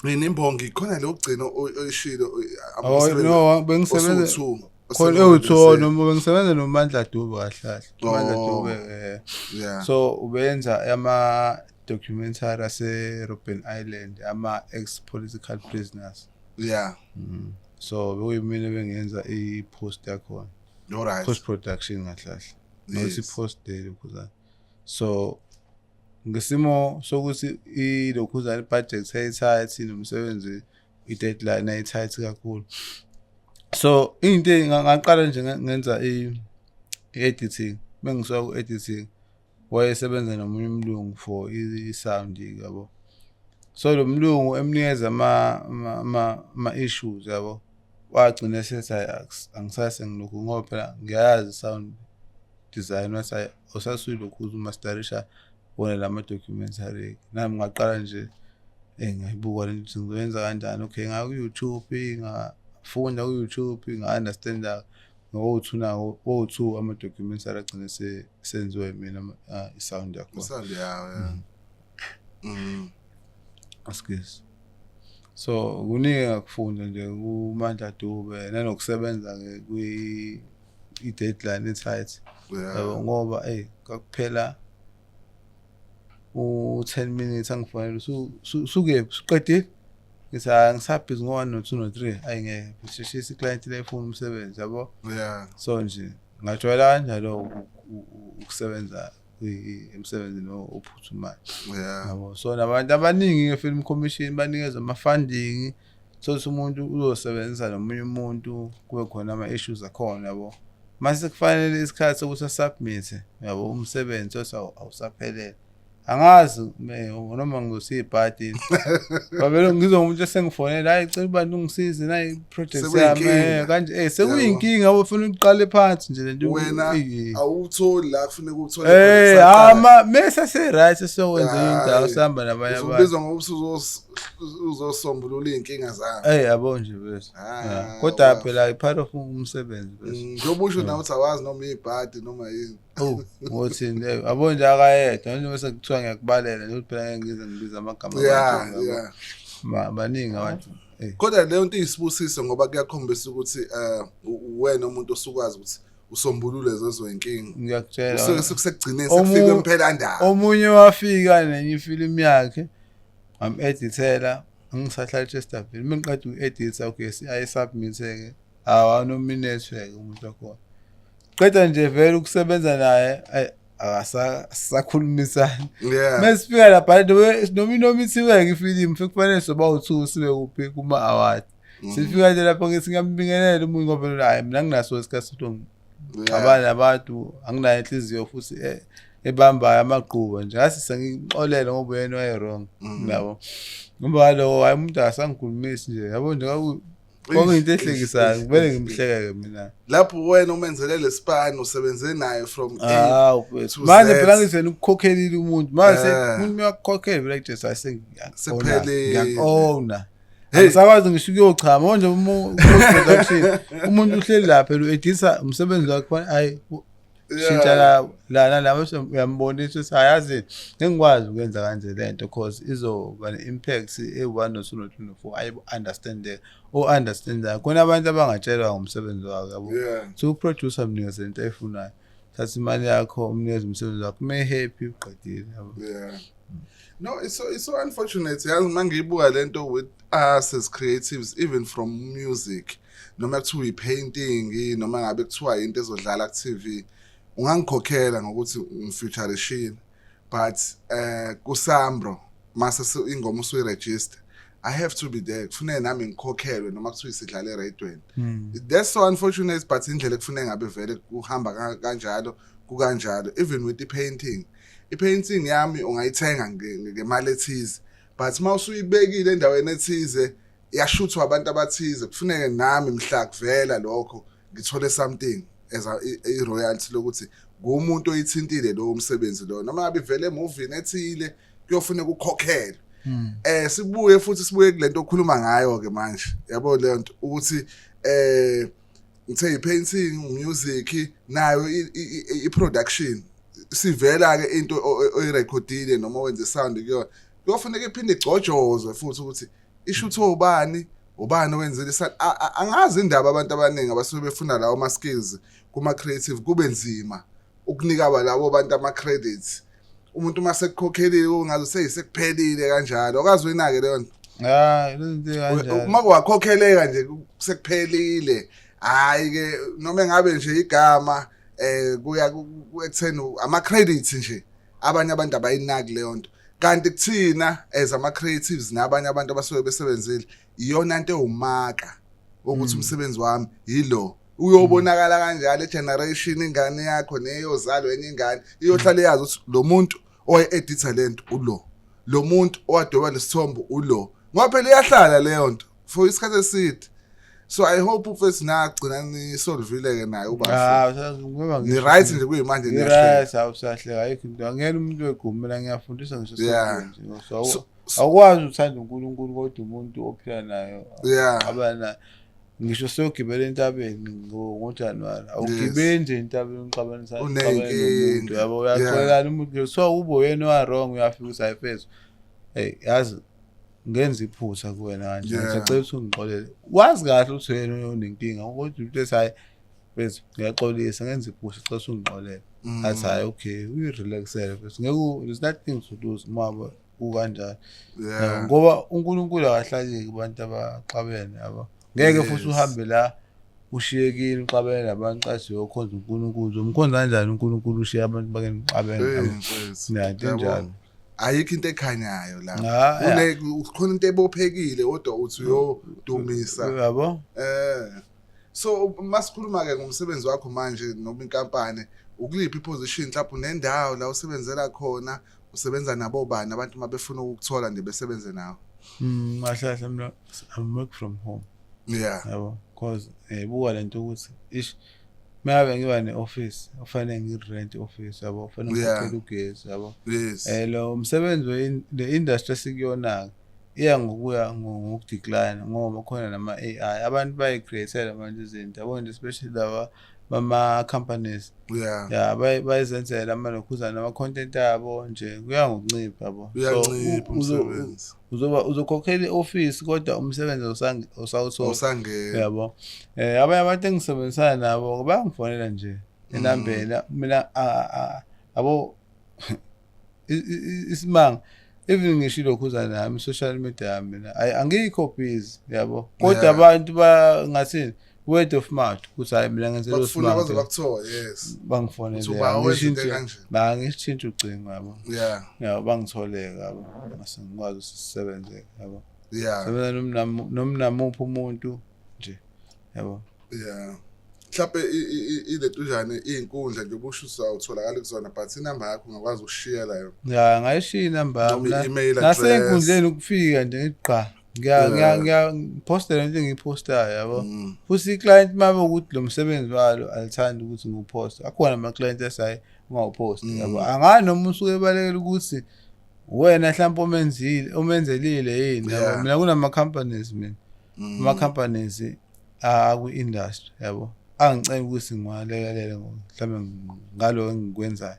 inimbongi khona lokugcina oyishilo Oh no, bengisebenza osuwu-two, khona ewu-two, noma bengisebenza noMandla Dube kahle kahle. Umandla Oh. Dube so ubenza ama documentary ase Robben Island, ama ex political prisoners. So bekuyimina bengenza i-post yakhona. All right. Post production kahle kahle. Not i-post day lokhuzana. So ngesimo sokuthi ilokhuzana i-budget ayi-tight, nomsebenzi i-deadline ayi-tight kakhulu. So into ngaqala nje ngenza i-editing. Mengisuka ku-editing, wayesebenza nomunye umlungu for i-sound, yabo. So lo mlungu emnikeza ama issues, yabo. Wagcina esethi, "Hhayi, angisase ngilokhu ngoba phela ngiyayazi sound design." Wathi, "Hhayi, awusasuyilokhu umasterisha wona lama documentary." Nami ngaqala nje ngayibuka lento ukuthi ngizoyenza kanjani. Okay, ngaya ku-YouTube, ngafunda ku-YouTube, nga-understand-a ngo-two, nawo o-two ama-documentary agcine senziwe yimina, i-sound yakhona. Sound yawo, yeah. Askies. So kuningi engakufunda nje kuMandla Dube, nanokusebenza-ke kwi i-deadline e-tight. Yabo, ngoba eyi kwakuphela u-10 minutes angifonela, "Sukephi, usuqedile?" Ngithi, "Hhayi, ngisabhizi ngo-one, no-two, no-three." Ayi, ngeke sheshisa, i-client le ifuna umsebenzi, yabo. So nje ngajwayela kanjalo ukusebenza emsebenzini ophuthumayo. Yabo, so nabantu abaningi nge-film commission banikeza ama-funding, so umuntu uzosebenzisa nomunye umuntu, kube khona ama-issues akhona, yabo. Mase kufanele isikhathi sokuthi asubmit, yabo, umsebenzi othi awusaphelele. Angazi noma ngizosibhadi babelo, ngizwa umuntu esengifonela, "Hayi, cela ubantu ungisize nayi project yami." Sekuyinkinga. Kanje sekuyinkinga, yabo, ufuna uqale phansi nje lento. Wena awutholi la kufuneka uthole Eh, ama mese se right, sokwenza indawo, Hhayi. sihamba nabanye abantu. Uzobizwa ngokuthi uzosombulula iy'nkinga zabo. Yabo nje bese. Ah, Yeah. Kodwa wow. phela i-part of umsebenzi bese. Njengoba usho nawe ukuthi awazi noma ibhadi noma yini. Oh, ngothini, yabo nje akayedwa nje, bese kuthiwa ngiyakubalela nje ukuthi phela ngeke ngize ngibize amagama abantu, yabo. Baningi abantu. Kodwa leyo nto iyisibusiso, ngoba kuyakhombisa ukuthi uwena umuntu osukwazi ukuthi usombulule lezo zinkinga. Ngiyakutshela. Kusuke sekusekugcineni, sekufike impela ndaba. Omunye wafika nenye ifilimu yakhe, ngam-edithela ngisahlala eChesterville. Uma ngiqeda uku-editha, okay, ayisubmit-ke, awa-nominate-ke umuntu wakhona. Qeda nje vele ukusebenza naye, ayi, akasakhulumisani. Mesifika lapha noma inomithiwe-ke ifilimu, kufanele soba u-two sibe kuphi kuma-award. Sifika nje lapho, ngithi ngiyambingelela umuntu, ngoba phela hhayi, mina nginaso isikhathi sokuthi ngixabane nabantu, anginayo inhliziyo futhi ebambayo amagquba nje. Ngase sengixolele ngoba uyena waye-wrong, yabo. Ngoba kaloko hhayi, umuntu akasangikhulumisi nje, yabo nje, kwakuyinto ehlekisayo, kumele ngimhleke-ke mina. Lapho wena umenzele lesipani, usebenze naye from A Hawu mfethu. to Manje Z. phela ngithi wena ukukhokhelile umuntu manje, umuntu uyakukhokhela phela, kuthi Sekuphelile. ngiyaku-owna. Hey. Angisakwazi ngisho ukuyochama manje uma production, umuntu uhleli lapha phela u-editha umsebenzi wakhe, hayi, shintsha la la la, bese uyambonisa ukuthi ayazi ngengikwazi ukwenza kanje lento, cause izoba ne-impact e-one, no-two, no-three, no-four, ayibu-understand o-understandayo khona abantu abangatshelwa ngomsebenzi wakhe, yabo. So uproducer mnikeze into ayifunayo, thatha imali yakho, umnikeze umsebenzi wakho, uma happy uqedile, yabo. Yeah. No, it's so unfortunate. Yazi mangiyibuka lento with us as creatives, even from music, noma kuthiwa i-painting, noma ngabe kuthiwa into ezodlala ku TV, ungangikhokhela ngokuthi ngifeaturishile. But kuSAMRO mase ingoma usuyiregister, I have to be there. Kufuneka nami ngikhokhelwe noma kuthiwa isidlala eradweni. That's so unfortunate, but indlela ekufuneka ngabe vele kuhamba kanjalo, kukanjalo. Even with the painting. I-painting yami ungayithenga ngemali ethize, but uma usuyibekile endaweni ethize, yashuthwa abantu abathize, kufuneke nami mhla kuvela lokho ngithole something as i-royalty lokuthi Ngumuntu oyithintile lowo msebenzi loyo, noma ngabe ivele emovini ethile, kuyofuneka ukhokhelwe. Sibuye futhi sibuye kulento okhuluma ngayo ke manje, yabo, leyo nto ukuthi ngithe i-painting, music, nayo i-production, sivela ke into oyirekhodile noma wenze sound kuyona, kuyofuneka iphinde igcojozwe futhi ukuthi ishuthwe ubani, ubani owenzile. Angazi indaba abantu abaningi abasuke befuna lawo ma skills kuma creative, kube nzima ukunika labo bantu ama credits. Umuntu uma sekukhokhelile ungaze seyisekuphelile kanjalo, akazi uyinake leyo nto. Hayi, lezinto kanjalo. Uma kwakhokheleka nje sekuphelile, hayi ke, noma engabe nje igama kuya ekutheni ama credits nje, abanye abantu abayinaki leyo nto, kanti kuthina as ama creatives nabanye abantu abasuke besebenzile, iyona into ewumaka ukuthi umsebenzi wami yilo uyobonakala kanjalo egeneration, ingane yakho neyozalo enye ingane iyohlala yazi ukuthi lo muntu owaye-editha lento ulo, lo muntu owadweba lesithombe ulo, ngoba phela iyahlala leyo nto for isikhathi eside. So I hope ufesi nagcina nisolvile ke naye ubafo. Ah, ngoba Ni right nje kuyimanje, niyahleka? Right, awusahleka, ayikho into, angeke umuntu wegumi. Mina ngiyafundisa ngisho nje, so awukwazi uthanda uNkulunkulu kodwa umuntu ophila nayo abana ngisho siyogibela entabeni ngoJanuwari, awugibeli nje entabeni uxabanisa Uney'nkinga. Yabo, uyaxolelana umuntu, so ube uyena owa-wrong, uyafika ukuthi ayifezwa, hey, yazi ngenza iphutha kuwena kanje, ngisacela ukuthi ungixolele. Wazi kahle ukuthi wena unenkinga, kodwa umuntu ethi, "Hayi mfethu, ngiyaxolisa, ngenza iphutha, cela ukuthi ungixolele." Athi, "Hayi, okay," uyirelaxele mfethu, ngeke, there's nothing to lose uma kukanjalo. Ngoba uNkulunkulu akahlali kubantu abaxabene, yabo, ngeke futhi uhambe la ushiyekile uxabene nabantu, cathi uyokhonza uNkulunkulu. Uzomkhonza kanjani uNkulunkulu ushiye abantu bake nixabene? Hey, Yabo? mfethu. Ya, into Yabo. enjalo. Ayikho into ekhanyayo la. Ah, yeah. Khona into ebophekile kodwa uthi uyodumisa. Yabo. So masikhuluma ke ngomsebenzi wakho manje noma inkampani, ukuliphi iposition, mhlawumbe unendawo la usebenzela khona, usebenza nabo bani, abantu mabefuna ukukuthola nje besebenze nawe? Kahle kahle mina I work from home. Yabo, cause buka lento ukuthi ish, mangabe ngiba ne-office kufanele ngi-rent i-office, yabo, kufanele ngikhokhele ugesi, yabo. Lo msebenzi le industry esikuyona iya ngokuya ngokudecline ngoba khona nama-AI, abantu bayi-create-ela manje izinto, yabo nje, especially laba bama-companies. Ya, bayizenzela amalokhuzana ama-content abo nje, kuya ngokuncipha, yabo. So, Uyancipha umsebenzi. Uzoba uzokhokhela i-office kodwa umsebenzi awusawuthola. Awusangena. Yabo, abanye abantu engisebenzisana nabo bayangifonela nje enambeni mina, yabo, isimanga, even ngisho ilokhuzana yami, social media yami, mina angikho busy, yabo, kodwa abantu bangathini, word of mouth, ukuthi hayi, mina ngenzela Bakufuna baze uSimanga. bakuthole, yes. Bangifonele. Uthi uba wenza into kanje. Bangishintsha ucingo, yabo. Yabo, bangitholeka, yabo, mase ngikwazi ukuthi sisebenze, yabo. Sebenza noma namuphi umuntu nje, yabo. Yeah. Mhlawumbe iletujane iy'nkundla nje ubusho uzawutholakala kuzona, but inamba yakho ungakwazi ukushiya la yona? Ya, ngayishiya inamba yami. Noma i-email address. Nasey'nkundleni ukufika nje ngithi qa, ngiyapostela into engiyiphostayo, yabo. Futhi i-client uma ukuthi lo msebenzi walo alithandi ukuthi ngiwuphoste, akhona ama-client esayi ungawuphosti, yabo. Angani noma usuke ebalekela ukuthi wena mhlawumbe omenzile, omenzelile yini, yabo. Mina kunama-companies, mina ama-companies akwi-industry, yabo, angicela ukuthi ngiwalekelele mhlawumbe ngalo engikwenzayo,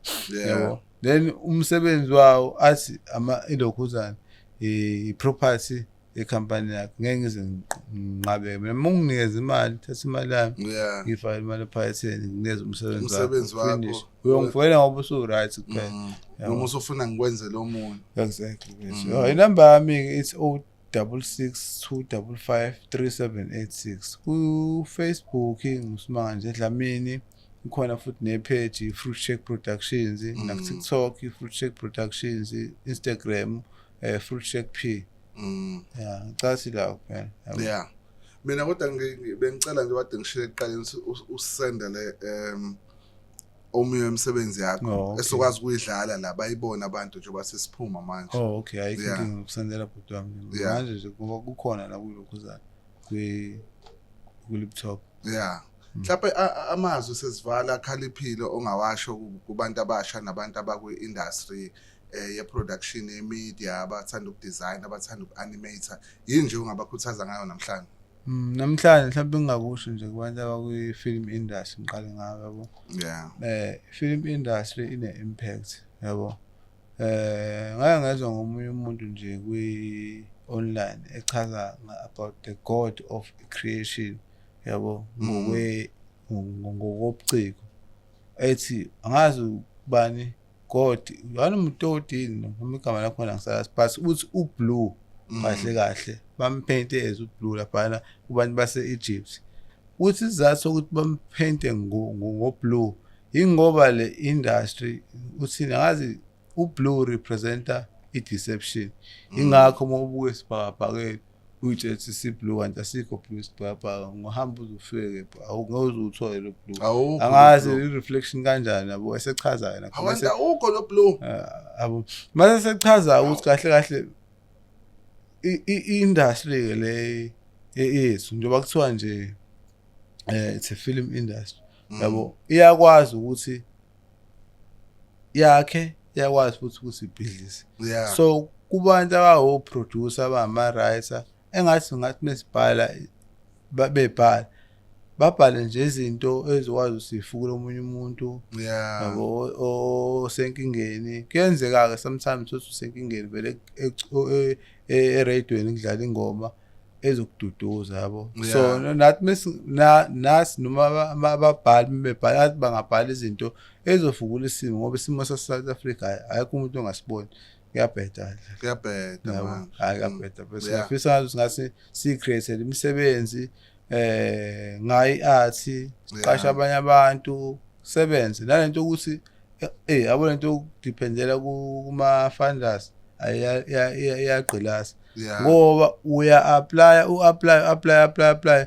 yabo, then umsebenzi wawo athi ama ilokhuzana i-property yecompany yakhe, ngeke ngize nginqabe mina. Uma unginikeza imali, thatha imali yami, ngifake imali ephaketheni, nginikeze umsebenzi. Umsebenzi wakho. Finish. Uyongifonela ngoba usu-right kuphela. Yabo. Noma usufuna ngikwenzele omunye. Exactly, yes. Oh, inamba yami it's 0662553786. Ku Facebook nguSimanga nje Dlamini. Ikhona futhi nepage i-Fruit Shake Productions, na TikTok i-Fruit Shake Productions, Instagram Fruit Shake P. Yeah, ngicela la kuphela. Yabo. Yeah. Mina kodwa bengicela nje, kade ngishiye ekuqaleni ukuthi usendele omunye wemisebenzi yakho Oh, okay. esokwazi ukuyidlala la, bayibone abantu njengoba sesiphuma manje. Oh, okay, ayikho inkinga, ngokusendela bhuti wami. Manje nje ngoba kukhona la kulokhuzana kwi ku laptop. Yeah. Mhlawumbe amazwi sesivala khaliphile ongawasho kubantu abasha nabantu abakwi-industry ye-production, ye-media, abathanda ukudesign, abathanda uku-animate, yini nje ongabakhuthaza ngayo namhlanje? Namhlanje mhlawumbe ngingakusho nje kubantu abakwi-film industry, ngiqale ngayo, yabo. Film industry ine-impact, yabo. Ngake ngezwa ngomunye umuntu nje kwi-online echaza about the god of creation, yabo, ngokobuciko, ethi angazi ubani god yani umuntu yini noma igama lakhona ngisazi, but uthi ublue kahle kahle bamphente as ublue laphana kubantu base-Egypt. Uthi isizathu sokuthi bamphente ngo-blue ingoba le industry, uthini angazi, ublue representa i-deception, ingakho uma ubuka esibhakabhakeni uyitshela ukuthi si-blue kanti asikho blue isibhakabhaka, ngohamba uze ufike awungeke uze uwuthole lo blue. Awukho angazi lo blue. I-reflection kanjani, yabo, esechaza yena. Awantu awukho lo blue. Yabo, mase sechaza ukuthi kahle kahle i-industry ke le yethu, njengoba kuthiwa nje it's a film industry, yabo, iyakwazi ukuthi yakhe, iyakwazi futhi ukuthi ibhidlise. So kubantu abawo-producer, abama-writer, engathi ngathi mesibhala bebhala babhale nje izinto ezikwazi ukuthi zifukule omunye umuntu, yabo, osenkingeni. Kuyenzeka-ke sometimes uthi usenkingeni vele eradweni kudlala ingoma ezokududuza, yabo. So nathi nathi noma ababhali bebhala nathi bangabhala izinto ezofukula isimo, ngoba isimo sase-South Africa ayikho umuntu ongasiboni, kuyabheda. Kuyabheda yabo manje. Hayi, kuyabheda bese ngiyafisa ngathi singase si-create imisebenzi ngayo i-art, siqashe abanye abantu, sebenze nalento ukuthi yabo lento yokudependela kuma-funders iyagqilaza ngoba uya apply, u-apply, apply, apply, apply,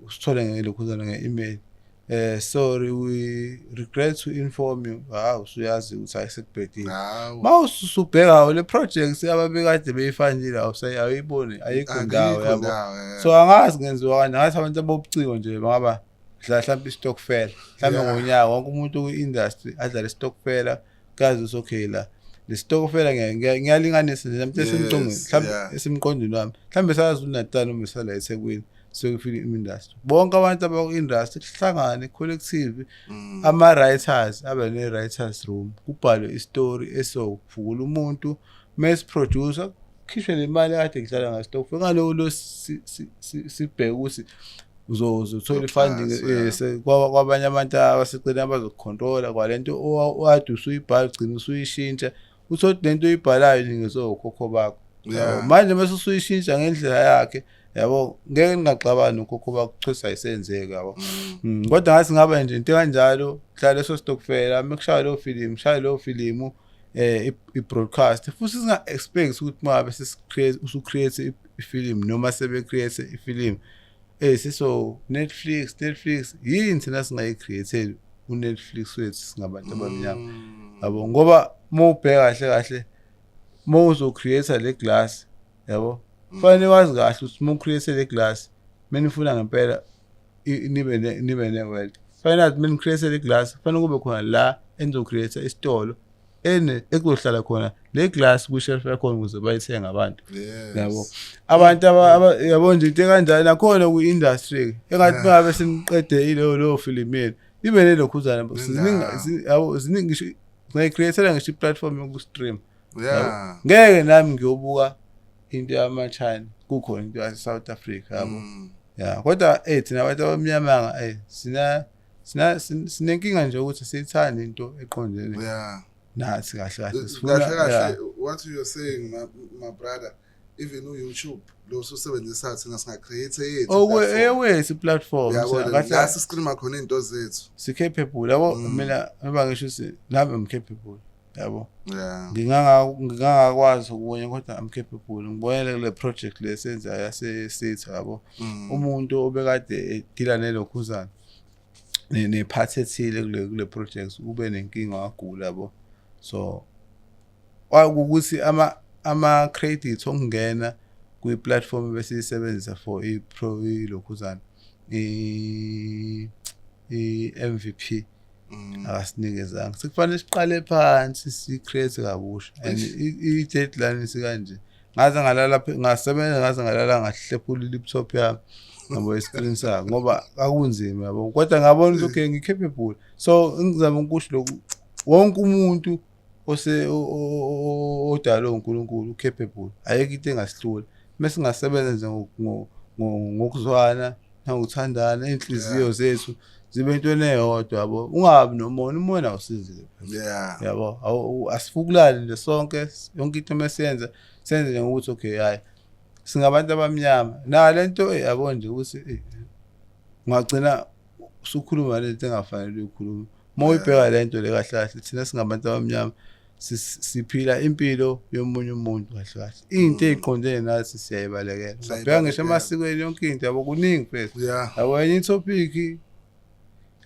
usithole ngelokhuzana nge-email, "Sorry, we regret to inform you." Hawu, usuyazi ukuthi hayi, sekubhedile. Hawu. Ma ususubheka le projects ababekade beyifundile, awusayiboni, ayikho ndawo, Akikho yabo. ndawo, So angazi ngenziwa kanjani. Ngathi abantu abobuciko nje bangaba dlala mhlawumbe istokfela mhlawumbe ngonyaka wonke umuntu kwi-industry adlale istokfela, kazi ukuthi okay, la le stokfela ngiyalinganisa nje mhlawumbe esemqondweni, mhlawumbe esemqondweni wami, mhlawumbe saZulu Natal noma sala eThekwini sekwi-film industry, bonke abantu abaku-industry kuhlangane collective, ama-writers abe ne-writers room, kubhalwe istory esokuvukula umuntu, mass producer kukhishwe le mali akade kudlala ngastokfela ngaloko lo sibheke ukuthi uzothola i-funding Uxhaso, kwabanye abantu abaseceleni abazokukhontrola kwalento owade usuyibhala, ugcina usuyishintsha, uthole ukuthi lento oyibhalayo nikezwe okhokho bakho. Yabo, manje mase usuyishintsha ngendlela yakhe, yabo, ngeke ningaxabani nokhokho bakho, kuchisa ayisenzeki, yabo. Kodwa ngathi ngaba nje into kanjalo, hlala leso stokfela, mekushaya leyo filimu, shaya leyo filimu i-broadcast, futhi singa expect ukuthi mangabe sesicreate, usucreate ifilimu noma sebe create ifilimu siso Netflix. Netflix yini? Thina singayicreate uNetflix wethu singabantu abamnyama, yabo, ngoba uma ubheka kahle kahle, uma uzocreate le glass, yabo, kufanele wazi kahle ukuthi uma ucreate le glass, menifuna ngempela nibe ne-wealth, kufanele athi meni-create le glass, kufanele kube khona la enizocreate isitolo ene ekuzohlala khona le glass kwi-shelf yakhona ukuze bayithenge abantu, yabo, abantu yabo nje into ekanjalo nakhona kwi-industry engathi ngabe seniqede ileyo leyo film yenu, ibe nelokhuzana Nendawo. yabo, ziningi ngisho ngayicreatela ngisho i-platform yoku-stream. Ngeke nami ngiyobuka into yama-China kukhona into yase-South Africa, yabo. Ya, kodwa thina abantu abamnyamanga sinenkinga nje ukuthi siyithanda into eqondene nathi kahle kahle sifuna Kahle kahle, what you're saying, my brother, even u-YouTube lo usebenzisa, thina singa-create yethu platform. Ewethu platform. Uyabona, kahle la siscreama khona iy'nto zethu. Si-capable, yabo. Mina ngoba ngisho ukuthi nami I'm capable, yabo. Ngingangakwazi okunye kodwa I'm capable. Ngibonele kule project le senzayo yase-State, yabo, umuntu obekade edila nelokhuzana nephathi ethile kule project ube nenkinga, wagula, yabo. So kwakukuthi ama credits okungena kwi-platform besiyisebenzisa for i-pro ilokhuzana i i-MVP akasinikezanga. Sekufanele siqale phansi si-create kabusha and i-deadline sikanje. Ngaze ngalala ngasebenza, ngaze ngalala, ngahlephula i-laptop yami, yabo, i-screen sakho, ngoba kakunzima, yabo, kodwa ngabona ukuthi okay, ngi-capable. So ngizama ukusho lokhu, wonke umuntu ose odalwe uNkulunkulu u-capable, ayikho into engasihlula mase singasebenza nje ngokuzwana nangokuthandana, iy'nhliziyo zethu zibe entweni eyodwa, yabo. Ungabi nomona, umona awusizi. Yabo, asifukulane nje sonke, yonke into mesiyenza senze nje ngokuthi okay, hayi, singabantu abamnyama na lento, yabo nje ukuthi ungagcina usukhuluma lento engafanele uyikhulume. Uma uyibheka lento le, kahle kahle thina singabantu abamnyama siphila impilo yomunye umuntu. Kahle kahle into ey'qondene nathi siyayibalekela. Bheka ngisho emasikweni, yonke into, yabo, kuningi mfethu. Yabo, enye i-topic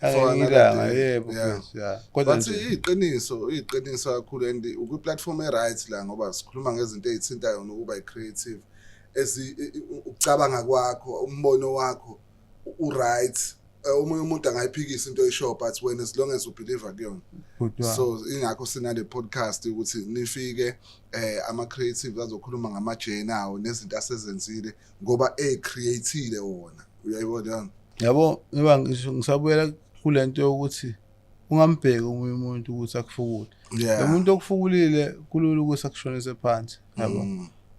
For ilanga another day. Yebo. Mfethu, ya, kodwa But nje iqiniso, iqiniso kakhulu, and ukwi-platform e-right la, ngoba sikhuluma ngezinto ey'thintayo nokuba i-creative, ezi ukucabanga kwakho, umbono wakho u-right. Omunye umuntu angayiphikisa into oyishoyo, but wena as long as u-believe kuyona. Bhuti wami. So ingakho sinale podcast ukuthi nifike, ama creative azokhuluma ngama journey awo nezinto asezenzile ngoba e-createile wona, uyayibona yona. Yabo, ngoba ngisho ngisabuyela kulento yokuthi ungambheki omunye umuntu ukuthi akufukule. Lo muntu okufukulile kulula ukuthi akushonise phansi, yabo.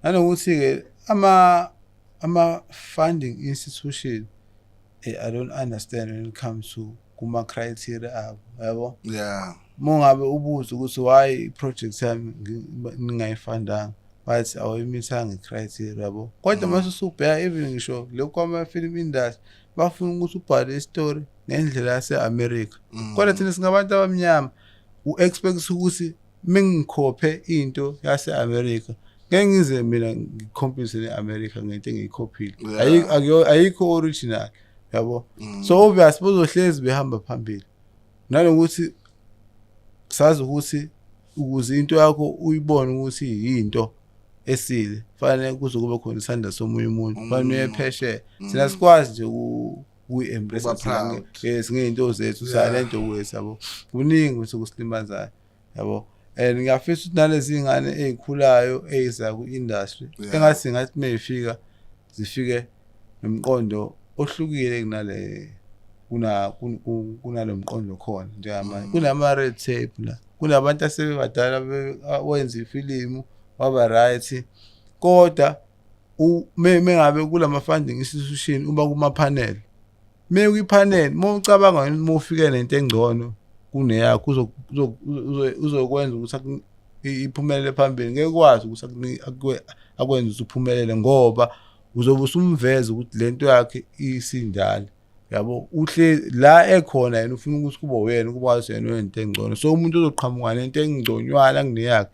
Nanokuthi-ke ama funding institution, I don't understand when it comes to kuma criteria abo, yabo. Uma ungabe ubuze ukuthi why i-project yami ningayifundanga, bathi awuyimithanga i-criteria, yabo. Kodwa mase usubheka even ngisho lokhu kwama-film industry, bafuna ukuthi ubhale isitori ngendlela yase-America, kodwa thina singabantu abamnyama, u-expect ukuthi mengikhophe into yase-America, ngeke ngize mina ngi-compete ne-America ngento engiyikhophile. Ayikho original, yabo. So obvious bazohlezi behamba phambili, nanokuthi sazi ukuthi ukuze into yakho uyibone ukuthi yinto esile, fanele kuze kube khona isandla somunye umuntu, fanele uye phesheya. Thina sikwazi nje ukuyi-embrace Ukuba thina proud. Yes, ngey'nto zethu. Salento kwethu, yabo, kuningi ukuthi kusilimazayo, yabo, and ngiyafisa ukuthi nalezi ngane ey'khulayo ey'za kwi-industry, engathi ngathi mayifika zifike nomqondo ohlukile kunale kuna kun- kun- kunalo mqondo khona njengamanje. Kunama-red tape la, kunabantu asebebadala wenza ifilimu waba right, kodwa mengabe kulama funding institution uba kuma panel, mekwi-panel, uma ucabanga wena, uma ufike nento engcono kuneyakho, uzokwenza ukuthi iphumelele phambili. Ngeke kwazi ukuthi akwenze ukuthi uphumelele, ngoba uzobe usumveza ukuthi lento yakhe isindala, yabo. Uhle la ekhona yena ufuna ukuthi kube uyena, kuba wazi yena wento engcono. So umuntu ozoqhamuka nento engconywana kuneyakhe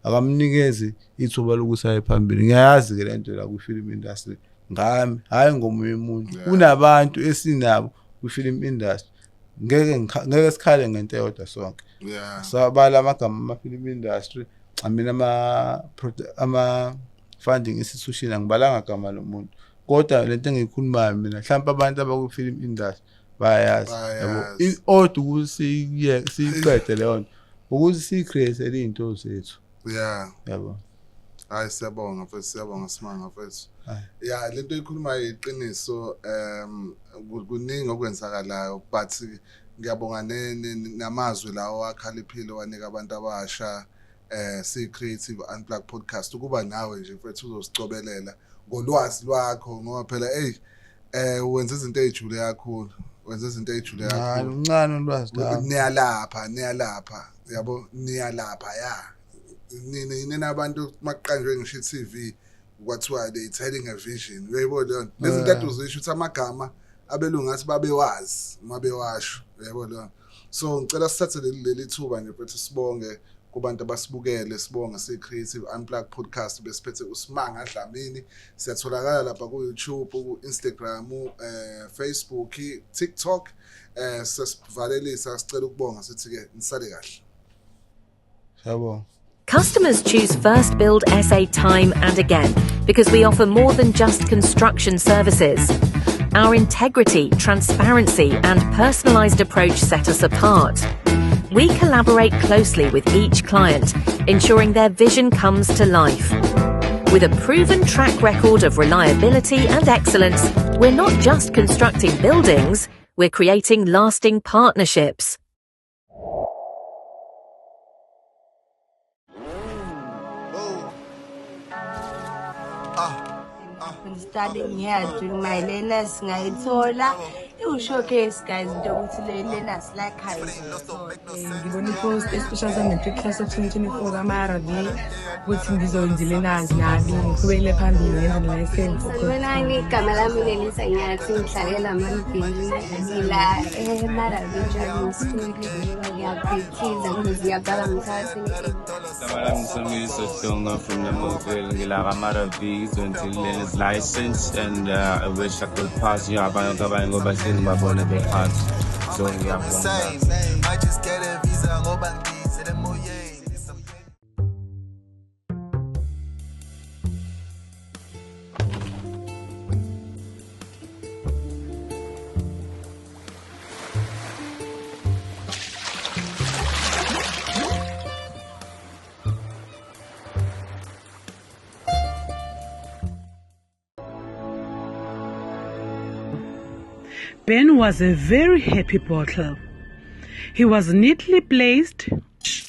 akamnikezi ithuba lokuthi aye phambili. Ngiyayazi-ke le nto la kwi-film industry ngami, hhayi ngomunye umuntu. Kunabantu esinabo kwi-film industry, ngeke sikhale ngento eyodwa sonke. Sabala amagama ama-film industry, I mean ama funding institution, angibalanga gama lomuntu, kodwa lento engiyikhulumayo mina mhlawumbe abantu abakwi-film industry bayayazi, yabo. Bayazi. I-order ukuthi siyiqede leyo nto, ukuthi siyi-create iy'nto zethu, yabo. Hayi, siyabonga mfethu, siyabonga Simanga mfethu. Hayi. Ya, lento oyikhulumayo iqiniso, kuningi okwenzakalayo, but ngiyabonga namazwi lawo akhaliphile wanika abantu abasha. Si Creative Unplugged Podcast, ukuba nawe nje mfethu uzosicobelela ngolwazi lwakho, ngoba phela hey, wenza izinto ezijule kakhulu, wenza izinto ezijule Hayi, kakhulu. Luncane ulwazi lwami. Niyalapha, niyalapha, yabo, niyalapha ya, nina yini abantu makuqanjwe ngisho i-TV kwathiwa they telling a vision, uyayibona leyo nto? Lezi zinto ade uzisho ukuthi amagama abelungu ngathi babewazi uma bewasho, uyayibona leyo nto? So ngicela sithathe leli thuba nje mfethu, sibonge kubantu abasibukele, sibonge si-Creative Unplugged Podcast, besiphethe uSimanga Dlamini. Siyatholakala lapha ku-YouTube, ku-Instagram, Facebook, TikTok. Sesivalelisa, sicela ukubonga, sithi-ke nisale kahle. Siyabonga. Customers choose First Build SA time and again because we offer more than just construction services. Our integrity, transparency, and personalized approach set us apart. We collaborate closely with each client, ensuring their vision comes to life. With a proven track record of reliability and excellence, we're not just constructing buildings, we're creating lasting partnerships. Been studying here doing my learners ngayithola iwu-showcase guys into yokuthi le learners like Ngibona i-post especially sa-matric class of 2024 kama-RV ukuthi ngizoyenza i-learners nami ngiqhubekele phambili ngenze ne-license. Sanibonani, igama lami Nelisa Nyathi, ngihlalela amabhili ngila eMaravi Driving School. Ngiyapractice because ngiyaqala ngithathe. Igama lami Somiso Hlonga from Lamontville, ngila kaMaravi, ngizwenza i-learner's license and I wish I could pass abanye abanye ngoba hlezi ngibabona bephansi. So ngiyabonga. I just get a visa ngoba ngizele emoyeni. Ben was a very happy bottle. He was neatly placed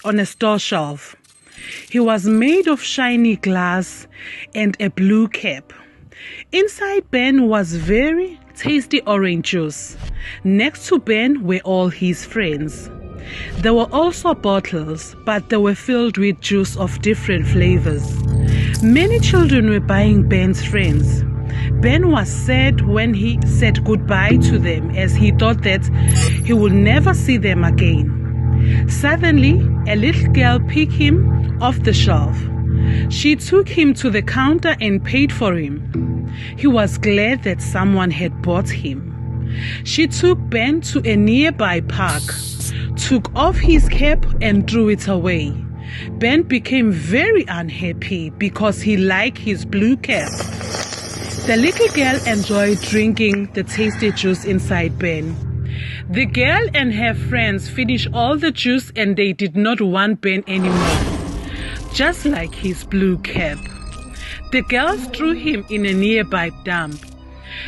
on a store shelf. He was made of shiny glass and a blue cap. Inside Ben was very tasty orange juice. Next to Ben were all his friends. There were also bottles, but they were filled with juice of different flavors. Many children were buying Ben's friends. Ben was sad when he said goodbye to them, as he thought that he would never see them again. Suddenly, a little girl picked him off the shelf. She took him to the counter and paid for him. He was glad that someone had bought him. She took Ben to a nearby park, took off his cap and threw it away. Ben became very unhappy because he liked his blue cap. The little girl enjoyed drinking the tasty juice inside Ben. The girl and her friends finished all the juice and they did not want Ben anymore, just like his blue cap. The girls threw him in a nearby dump.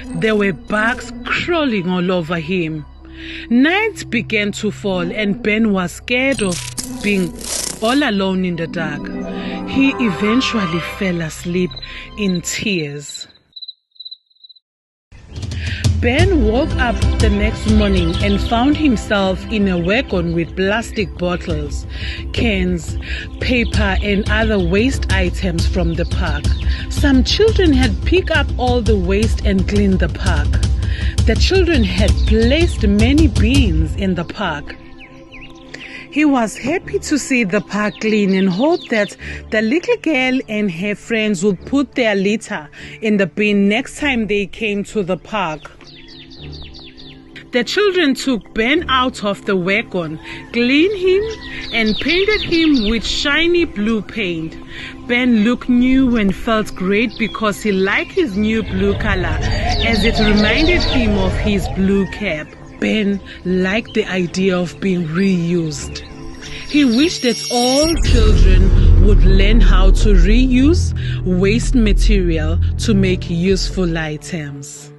There were bugs crawling all over him. Night began to fall and Ben was scared of being all alone in the dark. He eventually fell asleep in tears. Ben woke up the next morning and found himself in a wagon with plastic bottles, cans, paper and other waste items from the park. Some children had picked up all the waste and cleaned the park. The children had placed many bins in the park. He was happy to see the park clean and hoped that the little girl and her friends would put their litter in the bin next time they came to the park. The children took Ben out of the wagon, cleaned him, and painted him with shiny blue paint. Ben looked new and felt great because he liked his new blue color, as it reminded him of his blue cap. Ben liked the idea of being reused. He wished that all children would learn how to reuse waste material to make useful items.